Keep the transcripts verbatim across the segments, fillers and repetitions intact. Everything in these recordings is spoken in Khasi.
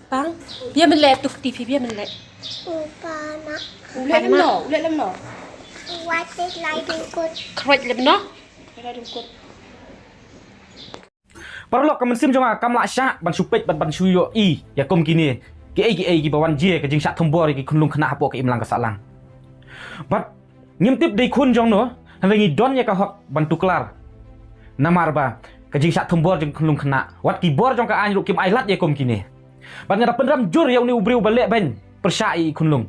Pang, bia men le tu ti phi bia men le. Upa na. U leh lem no, u leh lem no. Wat te lai ding kut. Khroj lem no. Lai ding kut. Paralok, ka mynsiem jong nga kam lah shah ban shu peit bad ban shu ïohi ïa kum kine kiei kiei kiba wan jia ka jingshah thombor ïa ki khunlung khynnah hapoh ka imlang ka sahlang. Bad ngim tip dei khun jong no, hynrei ngi don ïa ka hok ban tuklar. Namar ba ka jingshah thombor jong ki khunlung khynnah, wat ki bor jong ka aiñ ruh kim ailad ïa kum kine. Bad nga da pynrem jur ïa une u briew ba leh ban pyrshah ïa i khunlung.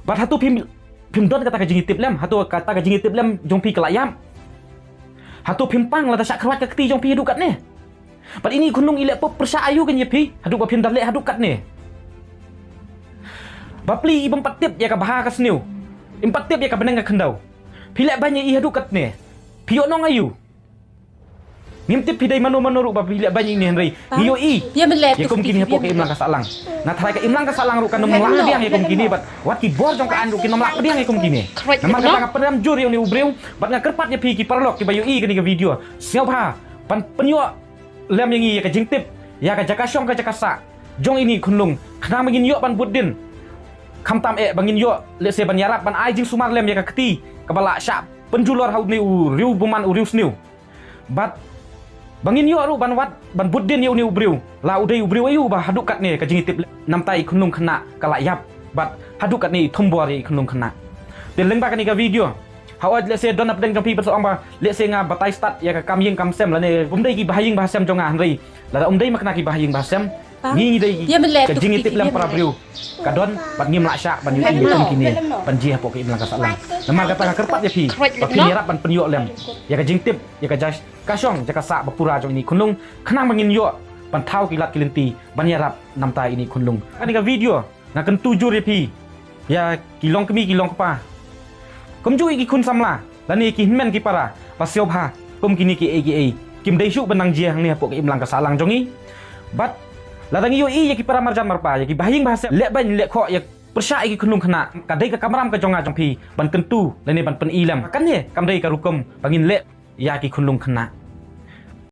Bad hato phim, phim don kata ka jingïatiplem, hato kata ka jingïatiplem jong phi ka la ïap? Hato phim pang lada shah kyrwat ka kti jong phi haduh katne? Bad ini i khunlung i leh pop pyrshah aïu kein ïa phi haduh ba phim da leh haduh katne? Bapli, i bym pat tip ïa ka bha ka sniew, im pat tip ïa ka bneng ka khyndew, phi leh ban ïa i haduh katne? Phi ïoh nong aïu? Ngim tip phi dei mano mano ruh ba phi leh ban ïa i ne, hynrei ngi ïohi ïa kum kine hapoh ka imlang ka sahlang. Na tharai ka imlang ka sahlang ruh kan ym lah pdiang ïa kum kine, bad wat ki bor jong ka aiñ ruh kin ym lah pdiang ïa kum kine. Namar kata nga pynrem jur ïa une u briew bad nga kyrpad ïa phi ki paralok kiba ïohi kane ka video, sngewbha ban pynïoh lem ïa ngi ïa ka jingtip ïa ka jaka shong ka jaka sah jong ini i khunlung, khnang ba ngin ïoh ban bud dien. Khamtam eh ba ngin ïoh, let's say, ban ïarap ban ai jingsumar lem ïa ka kti kaba la shah pynjulor ha une u riewbymman u riewsniew. Bad ba ngin ïoh ruh ban wad ban bud dien ïa une u briew, la u dei u briew aïu ba haduh katne ka jingïatiplem, namta i khunlung khynnah ka la ïap bad haduh katne i thombor ïa i khunlung khynnah. Te lyngba kane ka video, hooid, let's say, don na pdeng jong phi ba sa ong ba, let's say, nga batai stad ïa ka kam ïing kam sem lane ym dei ki bahaïing bahasem jong nga, hynrei lada ym dei makna ki bahaïing bahasem, ngi ngi dei ka jingïatiplem para briew ka don bad ngim lah shah ban ïohi ïa kum kine ban jia hapoh ka imlang ka sahlang. Namar kata nga kyrpad ïa phi ba phin ïarap ban pynïoh lem ïa ka jingtip ïa ka jaka shong jaka sah ba pura jong ini i khunlung, khnang ba ngin ïoh ban thaw ki lad ki lynti ban ïarap namta ini i khunlung. Kane ka video nga kyntu jur ïa phi, ïa ki longkmie ki longkpa, kumjuh ïa ki khun samla lane ki hynmen ki para, ba sngewbha kum kine kiei kiei kim dei shuh ban nang jia hangne hapoh ka imlang ka sahlang jong ngi. Bad lada ngi ïohi ïa ki para marjan marpa, ïa ki bahaïing bahasem leh ban leh khoh ïa pyrshah ïa ki khunlung khynnah, ka dei ka kamram ka jong nga jong phi ban kyntu lane ban pyni lem. Kane kam dei ka rukom ba ngin leh ïa ki khunlung khynnah.